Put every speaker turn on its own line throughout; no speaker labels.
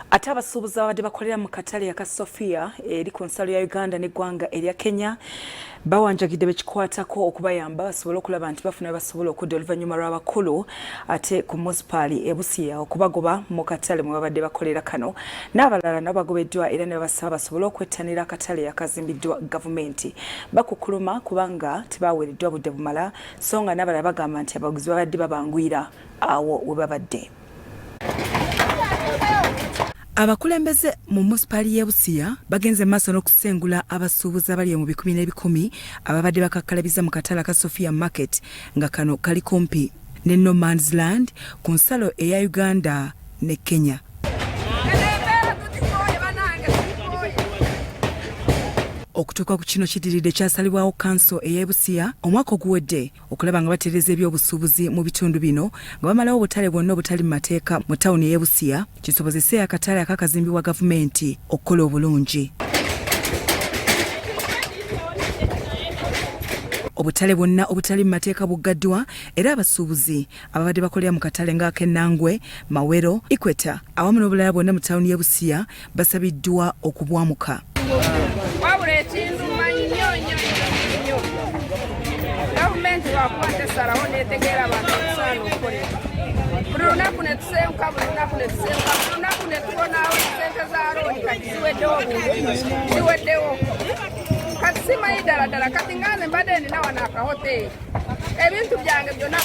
Ate abasuubuzi ababadde bakolera mu katale aka Sofia eri ku nsalo ya Uganda n'eggwanga erya Kenya bawanjagidde bekikwatako okubayamba basobole okulaba nti bafuna basobola okudda oluvannyuma lw'abakulu ate ku munisipaali e Busia okubagoba mu katale mwe babadde bakolera kano n'abalala nabo bagobeddwa era ne babasaba basobole okwettanira akatale akazimbiddwa gavumenti bakukkuluma kubanga tebaweereddwa budde bumala so nga n'abalala bagamba nti abaguzi babadde babanguyira awo we babadde. Abakulembeze mu munisipaali y'e Busia bagenze mu maaso n'okusengula abasuubuzi abali mu bikumi n'ebikumi ababadde bakakkalabiza mu katale aka Sophia Market nga kano kali kumpi ne No Man's Land ku nsalo eya Uganda ne Kenya. Okutuuka ku kino kidiridde kyasalibwawo kanso ey'e Busia omwaka oguwedde okulaba nga batereeza ebyobusuubuzi mu bitundu bino nga bamalawo obutale bwonna obutali mu mateeka mu tawuni ey'e Busia kisobozese akatale akakazimbibwa gavumenti okukola obulungi. Obutale bwonna obutali mu mateeka buggaddwa era abasuubuzi ababadde bakolera mu katale ng'ak'e Nangwe, Mawero, Equator awamu n'obulala bwonna mu tawuni y'e Busia basabiddwa okubwamuka.
Wabula ekinduma nnyo nnyo nnyo gavumenti lwakuba tesalawo netegeera abantu okusaana okukolera buli lunaku netusenguka buli lunaku netusenguka buli lunaku netubonawo sente za looni kati ziweddewo ziweddewo kati simanyi ddala ddala kati nga nze mbadde nina wano akahoteeri ebintu byange byonna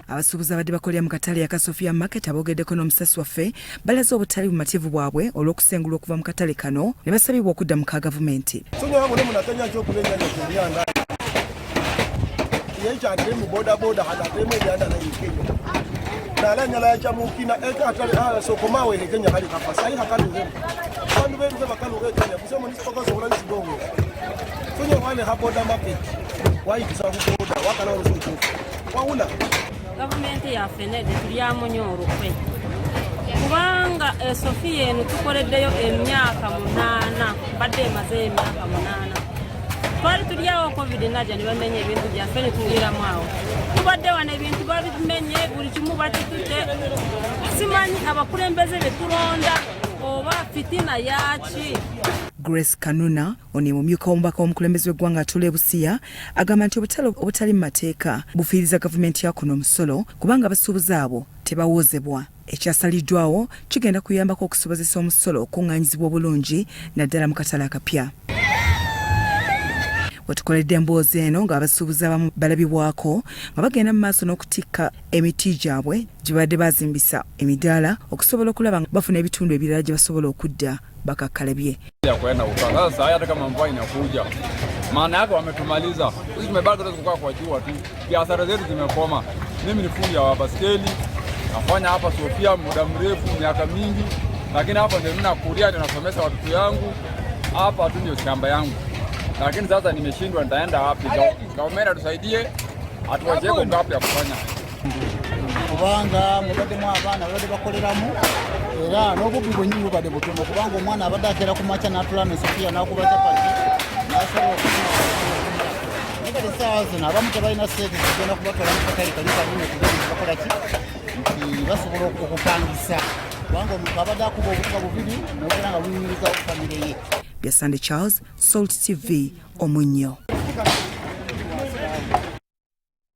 Abasuubuzi abadde bakolera mu katale aka Sofia Market aboogeddeko n'omusasi waffe balaze obutali bumativu bwabwe olw'okusengulwa okuva mu katale kano ne basabibwa okudda mu ka gavumenti.
Gavumenti yaffe nedde tulyamu nnyo olukwe kubanga esofiya eno tukoleddeyo emyaka munaana, mbadde emazeyo emyaka munaana. Twali tulyawo covid naja ne bamenya ebintu byaffe ne tuviiramu awo. Tubadde wano ebintu babimenye, buli kimu bakitute. Simanyi abakulembeze be tulonda oba fitina yaaki.
Grace Kanuna ono ye mumyuka w'omubaka w'omukulembeze w'eggwanga atuula e Busia agamba nti obutale obutali mu mateeka bufiiriza gavumenti ya kuno omusolo kubanga abasuubuzi abo tebawoozebwa. Ekyasaliddwawo kigenda kuyambako okusobozesa omusolo okukung'aanyizibwa obulungi naddala mu katale akapya. Wetukoledde emboozi eno ng'abasuubuzi abamu balabibwako nga bagenda mu maaso n'okutikka emiti gyabwe gye babadde bazimbisa emidaala okusobola okulaba nga bafuna ebitundu ebirala gye basobola okudda bakakkalabye.
Ya kwenda kukaa. Sasa saa hata kama mvua inakuja, maana yake wametumaliza sisi, tumebaki tu kukaa kwa jua tu, biashara zetu zimekoma. Mimi ni fundi wa baskeli, nafanya hapa Sofia muda mrefu, miaka mingi, lakini hapa ndio ninakulia, ndio nasomesha watoto yangu hapa tu, ndio shamba yangu, lakini sasa nimeshindwa, nitaenda wapi? Gavumenti tusaidie, atuwacheko ngapi ya kufanya
kubanga mubaddemu abaana babadde bakoleramu era n'obubbi bwennyini bubadde butono kubanga omwana abadde akeera ku makya n'atula ne sofiya n'akuba capati n'asobola okunaye kati essaawa zino abamu tebalina ssente zigenda kubatwala mu katale kali kanene kubeera nti bakola ki nti basobola okupangisa kubanga omuntu abadde akuba obutuba bubiri nobeera nga bunyumiriza famire ye.
Bya Sunday Charles, Salt TV, Omunnyo.